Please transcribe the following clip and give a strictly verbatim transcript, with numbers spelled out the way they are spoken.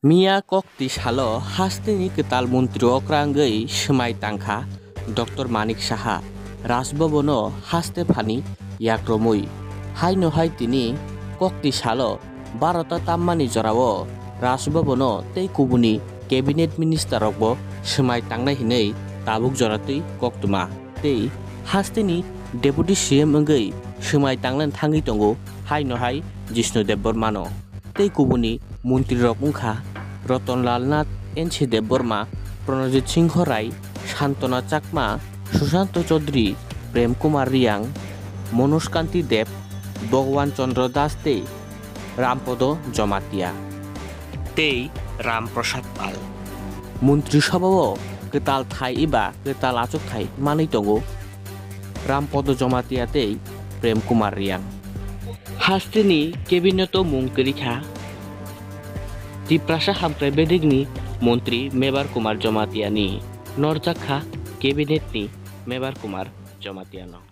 Miya kokti salo hasteni kwtal montri okra wngwi swmai tangkha Doctor Manik Saha, Raj Bhabono haste phani yakromwi. Haino hai tini kokti salo barota tammani jorao Raj Bhabono tei kubuni cabinet minister rokbo swmai tangnai hinwi tabuk joratwi koktwma. Tei hasteni Deputy C M wngwi swmai tanglani thangwi tongo haino hai Jishnu Debbarmano. Tei kubuni montri rok wngkha Ratan Lal Nath, N C Debbarma, Pranajit Singho Rai, Santana Chakma, Sushanto Chaudhary, Prem Kumar Reang, Manoj Kanti Deb, Bhagwan Chandra Das tei Rampodo Jamatia tei Ram Prasad Pal. Montri Sabhao kwtal thai eba kwtal achukthai manwi tongo Rampodo Jamatia tei Prem Kumar Reang. Hasteni cabinet o mung kwrwi kha Tiprasa hamkrai bedekni montri Mebar Kumar Jamatia ni. Norjak kha cabinet ni Mebar Kumar Jamatia no.